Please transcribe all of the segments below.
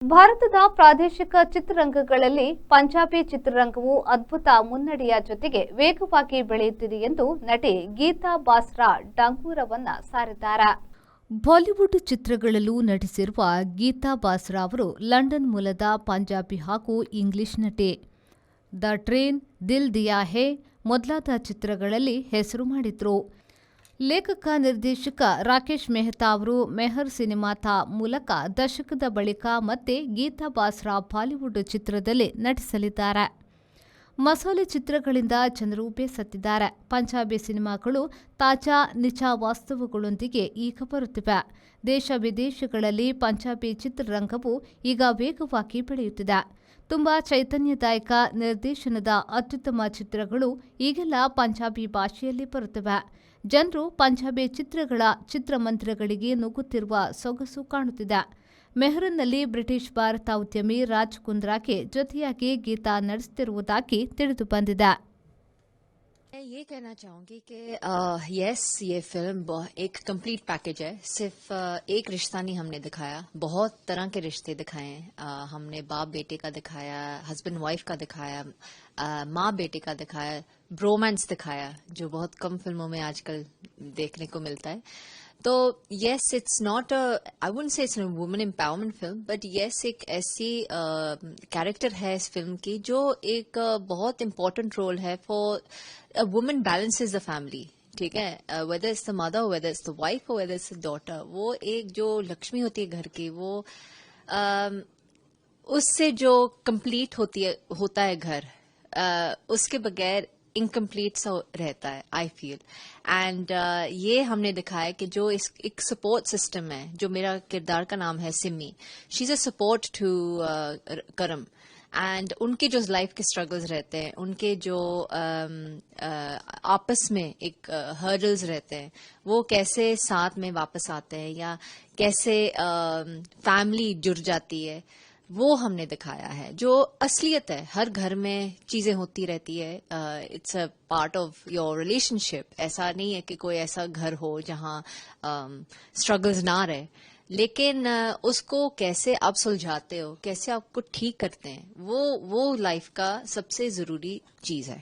ಭಾರತದ ಪ್ರಾದೇಶಿಕ ಚಿತ್ರರಂಗಗಳಲ್ಲಿ ಪಂಜಾಬಿ ಚಿತ್ರರಂಗವು ಅದ್ಭುತ ಮುನ್ನಡೆಯ ಜೊತೆಗೆ ವೇಗವಾಗಿ ಬೆಳೆಯುತ್ತಿದೆ ಎಂದು ನಟಿ ಗೀತಾ ಬಾಸ್ರಾ ಡಂಗೂರವನ್ನ ಸಾರಿದ್ದಾರೆ. ಬಾಲಿವುಡ್ ಚಿತ್ರಗಳಲ್ಲೂ ನಟಿಸಿರುವ ಗೀತಾ ಬಾಸ್ರಾ ಅವರು ಲಂಡನ್ ಮೂಲದ ಪಂಜಾಬಿ ಹಾಗೂ ಇಂಗ್ಲಿಷ್ ನಟಿ. The train, Dil ದಿಯಾ ಹೇ ಮೊದಲಾದ ಚಿತ್ರಗಳಲ್ಲಿ ಹೆಸರು ಮಾಡಿದ್ರು. ಲೇಖಕ ನಿರ್ದೇಶಕ ರಾಕೇಶ್ ಮೆಹ್ತಾ ಅವರು ಮೆಹರ್ ಸಿನಿಮಾದ ಮೂಲಕ ದಶಕದ ಬಳಿಕ ಮತ್ತೆ ಗೀತಾ ಬಾಸ್ರಾ ಬಾಲಿವುಡ್ ಚಿತ್ರದಲ್ಲಿ ನಟಿಸಲಿದ್ದಾರೆ. ಮಸಾಲೆ ಚಿತ್ರಗಳಿಂದ ಜನರು ಬೇಸತ್ತಿದ್ದಾರೆ. ಪಂಜಾಬಿ ಸಿನಿಮಾಗಳು ತಾಜಾ ನಿಜ ವಾಸ್ತವಗಳೊಂದಿಗೆ ಈಗ ಬರುತ್ತಿವೆ. ದೇಶ ವಿದೇಶಗಳಲ್ಲಿ ಪಂಜಾಬಿ ಚಿತ್ರರಂಗವು ಈಗ ವೇಗವಾಗಿ ಬೆಳೆಯುತ್ತಿದೆ. ತುಂಬಾ ಚೈತನ್ಯದಾಯಕ ನಿರ್ದೇಶನದ ಅತ್ಯುತ್ತಮ ಚಿತ್ರಗಳು ಈಗೆಲ್ಲ ಪಂಜಾಬಿ ಭಾಷೆಯಲ್ಲಿ ಬರುತ್ತಿವೆ. ಜನರು ಪಂಜಾಬಿ ಚಿತ್ರಗಳ ಚಿತ್ರಮಂದಿರಗಳಿಗೆ ನುಗ್ಗುತ್ತಿರುವ ಸೊಗಸು ಕಾಣುತ್ತಿದೆ. ಮೆಹರನ್ನಲ್ಲಿ ಬ್ರಿಟಿಷ್ ಭಾರತ ಉದ್ಯಮಿ ರಾಜ್ ಕುಂದ್ರಾಗೆ ಜೊತೆಯಾಗಿ ಗೀತಾ ನಟಿಸುತ್ತಿರುವುದಾಗಿ ತಿಳಿದುಬಂದಿದೆ. मैं ये कहना चाहूंगी कि यस, ये फिल्म एक कंप्लीट पैकेज है. सिर्फ एक रिश्ता नहीं हमने दिखाया, बहुत तरह के रिश्ते दिखाए हैं. हमने बाप बेटे का दिखाया, हस्बैंड वाइफ का दिखाया, माँ बेटे का दिखाया, ब्रोमांस दिखाया, जो बहुत कम फिल्मों में आजकल देखने को मिलता है. तो yes, it's not, I wouldn't say it's women empowerment film, but yes, एक ऐसी कैरेक्टर है इस फिल्म की जो एक बहुत इंपॉर्टेंट रोल है for a woman balances the family, ठीक है? Whether it's the mother, whether it's the wife, whether it's the daughter, वो एक जो लक्ष्मी होती है घर की, वो उससे जो कंप्लीट होती है, होता है घर, उसके बगैर इनकम्प्लीट सा रहता है, I feel. And ये हमने दिखाया कि जो इस एक सपोर्ट सिस्टम है, जो मेरा किरदार का नाम है Simmi, she is a support to Karam and उनके जो लाइफ के स्ट्रगल्स रहते हैं, उनके जो आपस में एक हर्डल्स रहते हैं, वो कैसे साथ में वापस आते हैं या कैसे फैमिली जुड़ जाती है, वो हमने दिखाया है, जो असलियत है. हर घर में चीजें होती रहती है. It's a part of your relationship. ऐसा नहीं है कि कोई ऐसा घर हो जहां स्ट्रगल्स ना रहे, लेकिन उसको कैसे आप सुलझाते हो, कैसे आपको ठीक करते हैं, वो लाइफ का सबसे जरूरी चीज है.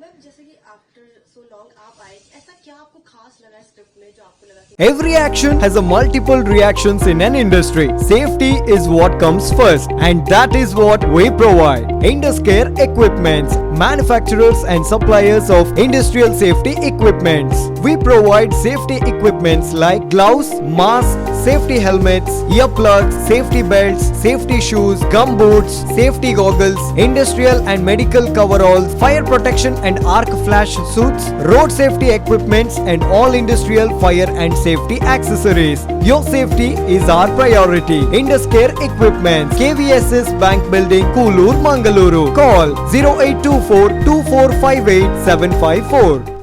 मैम, जैसे कि आफ्टर सो लॉन्ग आप आए, ऐसा क्या आपको खास लगा स्क्रिप्ट में जो आपको लगा कि Every action has a multiple reactions in an industry. Safety is what comes first, and that is what we provide. Induscare Equipments, manufacturers and suppliers of industrial safety equipments. We provide safety equipments like gloves, masks, safety helmets, earplugs, safety belts, safety shoes, gum boots, safety goggles, industrial and medical coveralls, fire protection and arc flash suits, road safety equipments, and all industrial fire and safety accessories. Your safety is our priority. Induscare Equipments, KVSS Bank Building, Kulur, Mangaluru. Call 0824 2458 754.